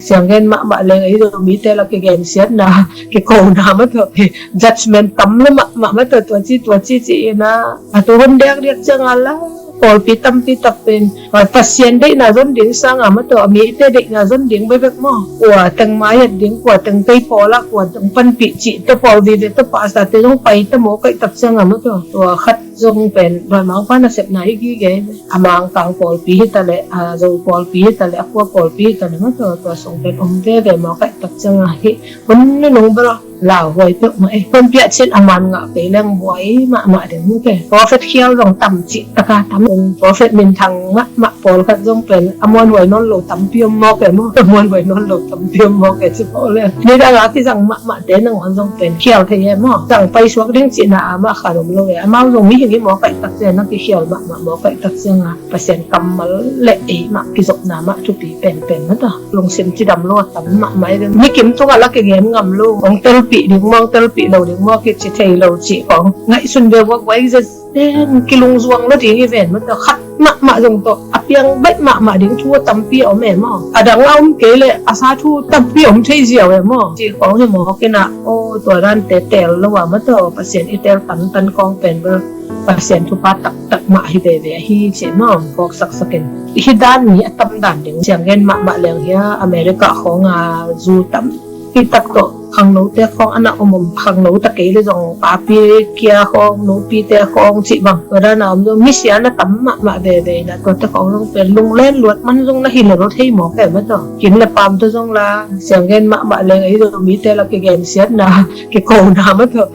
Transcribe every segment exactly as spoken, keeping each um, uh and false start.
Sianggen mahmah leng ei Zomite la kigensiatna, kikona mataw, judgment tam lo mahmah mataw, tua ci tua ci ci ina, a tu hun diakdiak cianga la pawlpi tampi tak pen Pasian deihna zon ding sanga mataw, a mite deihna zon ding bekbek maw? Kua teng maiat ding, kua teng kei pawla, kua teng panpih cih te pawl vive te pahsa te zong pai ta maw kaihtak cianga mataw. Tua khat zong pen dawimangpa nasepna hi gige. A Mangkang pawlpi hitaleh, a Zo pawlpi hitaleh, a kua pawlpi hitaleh mataw, tua sung pen om veve maw kaihtak cianga hi. Hun nunung bel lauhuai peuhmah ei. Hun piah cin a man ngah kei leng buai mahmah ding mute. Prophet khial zong tam cih taka tam. Prophet minthang mahmah pawlkhat zong pen a muanhuai nawn lo tampi om mawk e maw? A muanhuai nawn lo tampi om mawk e ci pawl e. Nidanga kizang mahmahte nangawn zong pen khial thei e maw? Zang paisuak ding cihna a mah khan om lo e. Amau zong mihing hi maw kaihtak cianga kikhial mahmah maw kaihtak cianga Pasian kammal le ei mah kizopna mah thupi penpen mataw. Lungsim cidam lo a tam mahmah ei ve. Mi kim tungah la kigen ngam lo. Hong telpih ding maw, hong telpih lo ding maw kici thei lo cih khong ngaihsun ve vuakvuai ze zen kilungzuang lo ding hi ven mataw. Khat mahmah zong tawh a piang baih mahmah ding thu a tampi a om e maw? A dang a om kei leh a sa thu tampi a om thei ziau e maw? Cih khong hi mawk ina, aw, tua dante teel lo a mataw, Pasian i teel tantan khong pen bel Pasian thupha taktak mah hi veve ahi cih maw, phawksaksakin. Hih dan mi a tam dan ding sianggen mahmah leng hia, America khawnga zu tam pitak tawh khangnote khawng a na om om, khangno ta kei le zong papi kia khawng, nupite khawng cih bang tua dana om zong misia na tam mahmah veve ina, tuate khawng zong pen lunglen luat man zong na hi lel thei mawk e mataw. Kin le pam tawh zong la sianggen mahmah leng ei Zomite la kigensiatna, kikona mataw,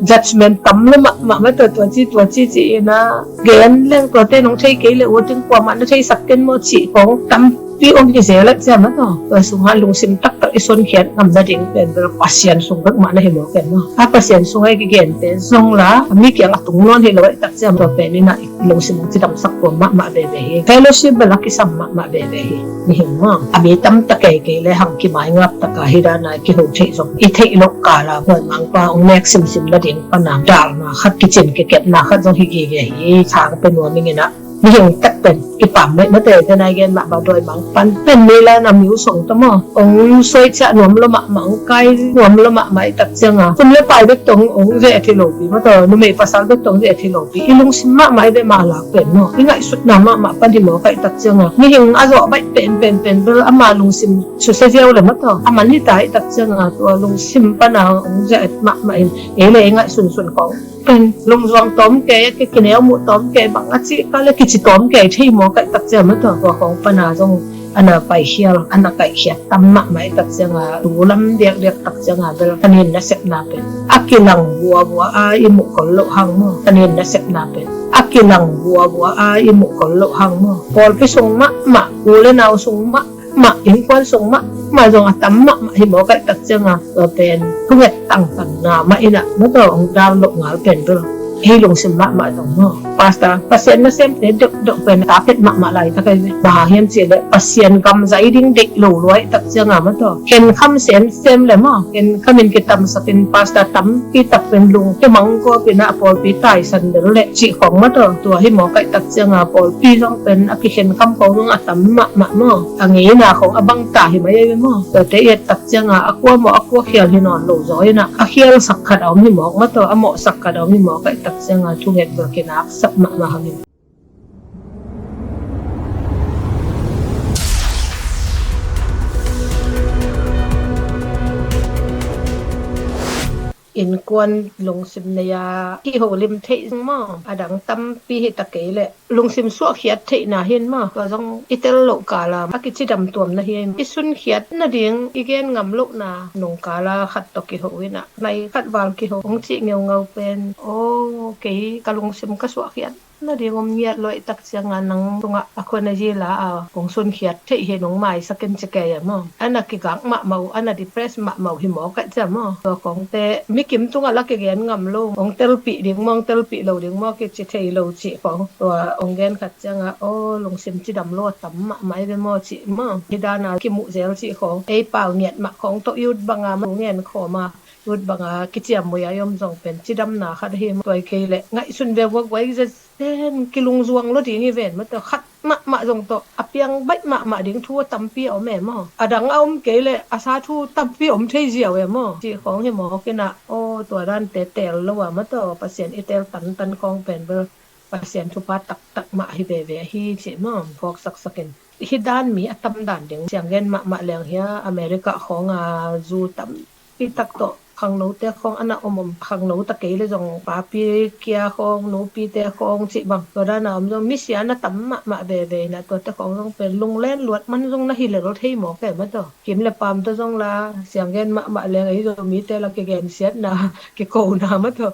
judgment tam lo mahmah mataw, tua ci tua ci ci ina, gen leng tuate nong thei kei le uatin kuamah na theisak ken maw cih khong tam pi om hi zel a ciam a taw. Tua sungah lungsim taktak i sonkhiat ngam nading pen bel Pasian sung bek mah na hi maw ken maw? A Pasian sungah i kigente zong la a mi kiang a tung nawn hi lo a i tak ciam tua pen ina i lungsim hong cidamsak tua mahmah veve hi. Fellowship bel a kisam mahmah veve hi. Mihing maw, a mi tamtak kei kei le hang kimai ngap taka hi dana i kiho theih zong i theih loh kala buaimangpa hong nek simsim nading pana dalna khat, kicin kikepna khat zong hi gige hi. Thang pe nuam ing ina mihing tek pen i pam mei mate, te nai gen mah ba dawi mang pan pen mi la na miu song ta maw, ong soi chia nuam lo mah mah, ong kai nuam lo mah mah i tak cianga hun le pai bek tong ong ve a thi lo pi maw, taw numei pasal bek tong ve a thi lo pi, i lungsim mah mah i ve mah lak pen maw, i ngaihsutna mah mah pan hi maw ka i tak cianga mihing a zawh baih pen pen pen bel ama lungsim susia ziau le maw, taw a man hi ta i tak cianga tua lungsim pana ong ve mah mah in ei le ei ngaihsun sun kong pen lungzuang tawm kei, a kikineu muh tawm kei, bang a cih ka le kici tawm kei thei maw kaih tak ciam a taw, tua khawng pana zong a na paikhial, a na kaihkhiat tam mahmah i tak cianga, tu lam diakdiak tak cianga bel ka nin nasepna pen a kilang buabua a i muh kol loh hang maw, ka nin nasepna pen a kilang buabua a i muh kol loh hang maw, pawlpi sung mahmah, u le nau sung mah mah, innkuan sung mah mah zong a tam mahmah hi maw kaih tak cianga, tua pen thunget tangtanna mah ina maw, taw ong dal loh ngal pen bel hei lungsim mahmah zong maw. Pastor, Pasian nasemte deuhdeuh pen a taphet mahmah laitak ahi ve. Bang hang hiam cih leh Pasian gam zai ding deih lo lua i tak cianga maw, taw khenkham semsem le maw, khenkham in kitamsakin pastor tampi tak pen lungke mangkawpin a pawlpi taisan bel le cih khawng maw, taw tua hi maw kaih tak cianga pawlpi zong pen a kikhenkham khawng zong a tam mahmah maw, a ngeina khawng a bangta hi mai ei ve maw. Tuate i et tak cianga a kua maw a kua khial hi nawn lo zaw ina a khialsak khat a om hi mawk maw, taw a mawhsak khat a om hi mawk kaih tak cianga thunget bel kinaksak mahmah hangin innkuan lungsim nei a kiholim theih zong maw, a dang tampi hi ta kei leh lungsim suahkhiat theihna hin maw, tua zong i tel loh kala a kicidam tuamna hi. I sunkhiat nading i gen ngam lohna nung kala khat tawh kiho ina, nai khat val kiho hong cih ngeungau pen, aw, kei ka lungsim ka suahkhiat nading om ngiat lua i tak cianga nang tungah a khua na zila a kong sunkhiat theih hi nong maisak in ci kei a maw, a na kigak mahmah uh, a na depress mahmah uh hi maw kaih ciam maw. Tua khawngte mi kim tungah la kigen ngam lo, ong telpih ding maw, ong telpih lo ding maw kici thei lo cih khawng, tua ong gen khat cianga aw, lungsim cidam lo a tam mahmah i ve maw cih maw, hi dana kimuh zel cih khawng, ei pau ngiat mah khawng tawh i ut banga ma ngen khawma, ut banga kiciam muia i om zong pen cidamna khat ahi maw. Tua i kei leh ngaihsun ve vuakvuai ze Ten kilungzuang lo ding hi ven maw, tawh khat mahmah zong tawh a piang baih mahmah ding thu a tampi a om e maw. A dang a om kei leh a sa thu tampi om thei ziau e maw. Cih khawng hi mawk inah, aw, tua dante teel lo a maw, tawh Pasian i teel tantan khawng pen bel Pasian thupha taktak mah hi veve ahi cih maw, phawk saksak in. Hih dan mi a tam dan ding siang gen mahmah leng hia, America khawng a zu tam pitak tawh khangnote khawng a na om om, khangno ta kei le zong papi kia khawng, nupite khawng cih bang, tua dan a om zong misia na tam mahmah veve inah, tuate khawng zong pen lunglen luat man zong na hi lel thei mawk e maw, tawh kim le paam tawh zong la siang gen mahmah leng ei zong mite la kigensiatna, kikona maw, tawh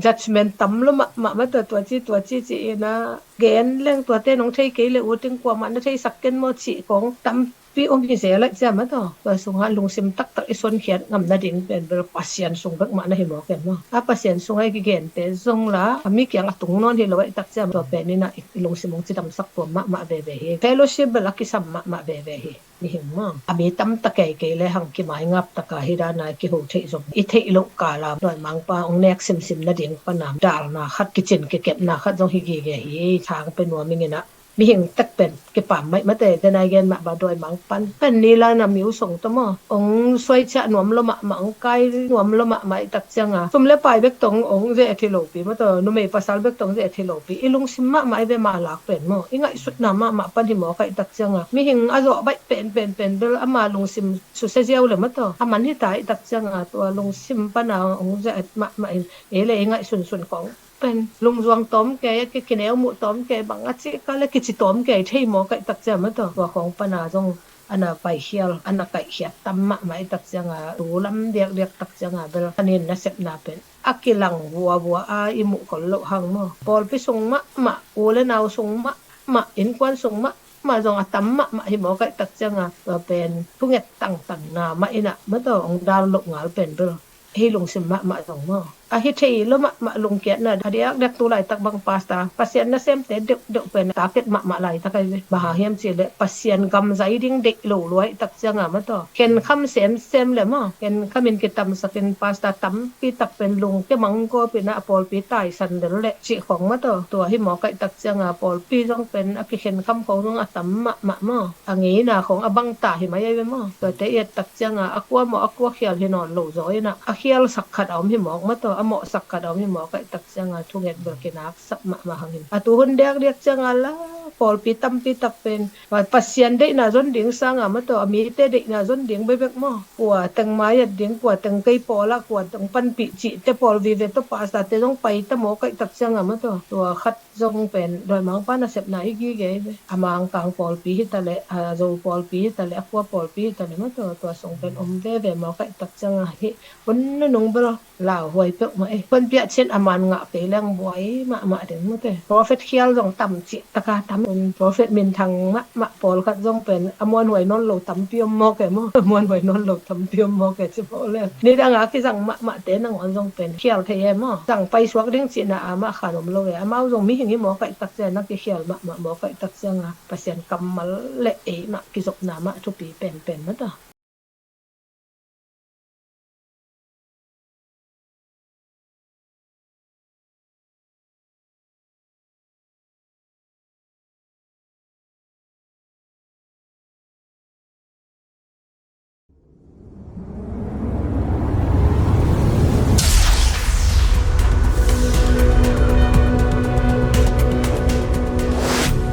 judgment tam lo mahmah maw, tawh tua ci tua ci ci inah, gen leng tuate nong thei kei le uting kuamah na theisak ken maw cih khawng tam pi om hi zel aih ciam a, tawh tua sungah lungsim taktak i sonkhiat ngam nading pen bel Pasian sung bek mah na hi mawk e maw. A Pasian sungah i kigente zong la a mi kiang a tung nawn hi lo aih tak ciam, tua pen inah i lungsim hong cidamsak tuam mahmah veve hi. Fellowship bel a kisam mahmah veve hi. Mihing maw, a mi tam ta kei kei le hang kimai ngap taka hih dana kiho theih zong i theih loh kala dawimangpa hong nek simsim nading pana dalna khat, kicin kikepna khat zong hi gige hi. Thang pe nuam ing inah, mihing tek pen kipam maih mate, denai gen mah ba dawimangpan pen ni la na miu song tawh maw, ong suaiciah nuam lo mahmah, ong kai nuam lo mahmah ih tak cianga, sum le pai bek tong ong ze et hi lopi maw, tawh numei pasal bek tong ze et hi lopi, i lungsim mahmah i ve mah lak pen maw, i ngaihsutna mahmah pan hi mawk aih tak cianga, mihing a zawh baih pen pen pen bel ama lungsim susia ziau le maw, tawh a man hita ih tak cianga, tua lungsim pana ong ze et mahmah in ei le ei ngaihsunsun kong pen lungzuang tawm kei, a kikineu muh tawm kei, bang a cih ka le kici tawm kei thei mawk aih tak ciang maw, tawh tua khawng pana zong a na paikhial, a na kaihkhiat tam mahmah ih tak cianga, tu lam diakdiak tak cianga bel a nin nasepna pen a kilang vuavua a i muh khol loh hang maw, pawlpi sung mahmah, u le nau sung mahmah, innkuan sung mahmah zong a tam mahmah hi mawk aih tak cianga, tua pen thunget tangtangna mah inah maw, tawh ong dal loh ngal pen bel hei lungsim mahmah zong maw, a hi thei lo mahmah lungkiatna a diakdiak tu laitak bang pasta, Pasian nasemte deuhdeuh pen target mahmah laitak ahi ve. Bang hang hiam cih leh Pasian gam zai ding deih lo lua ih tak cianga maw, tawh khenkham semsem le maw, khenkham in kitamsakin pasta tampi tak pen lungke mangkawp inah a pawlpi taisan lel leh cih khawng maw, tawh tua hi mawk aih tak cianga pawlpi zong pen a kikhenkham khawng zong a tam mahmah maw, a ngeina khawng a bangta hi mai ahi ve maw. Tuate i et tak cianga a kua mawh a kua khial hi nawn lo zaw inah, a khialsak khat a om hi mawk maw, tawh a mawhsak khat a om hi mawk aih tak cianga thunget bel kinaksak mahmah hangin, a tu hun diakdiak cianga la pawlpi tampi tak pen Pasian deihna zon ding sanga maw, tawh a mite deihna zon ding bekbek maw, kua teng mai-at ding, kua teng kei pawlah kua teng panpih cihte pawl vive tawh pastate zong paita mawk aih tak cianga maw, tawh tua khat zong pen dawimangpa nasepna i gige hi ve. A Mangkang pawlpi hitaleh, a Zo pawlpi hitaleh, a kua pawlpi hitaleh maw, tawh tua sung pen om veve mawk aih tak cianga hih hun nunung bel lauhuai peuhmah ei. Honpiah cin a man ngah kei leng buai mahmah ding maw, tawh prophet khial zong tam cih taka tam un, prophet minthang mahmah pawlkhat zong pen a muanhuai nawn lo tampi om mawk e maw, a muanhuai nawn lo tampi om mawk e ci mawk leng. Nidanga kizang mahmahte nangawn zong pen khial thei e maw, zang paisuak ding cihna a mah khan om lo e. Amau zong mihing hi mawk aih tak cianga kikhial mahmah mawk aih tak cianga Pasian kammal le ei mah kizopna mah thupi penpen maw, tawh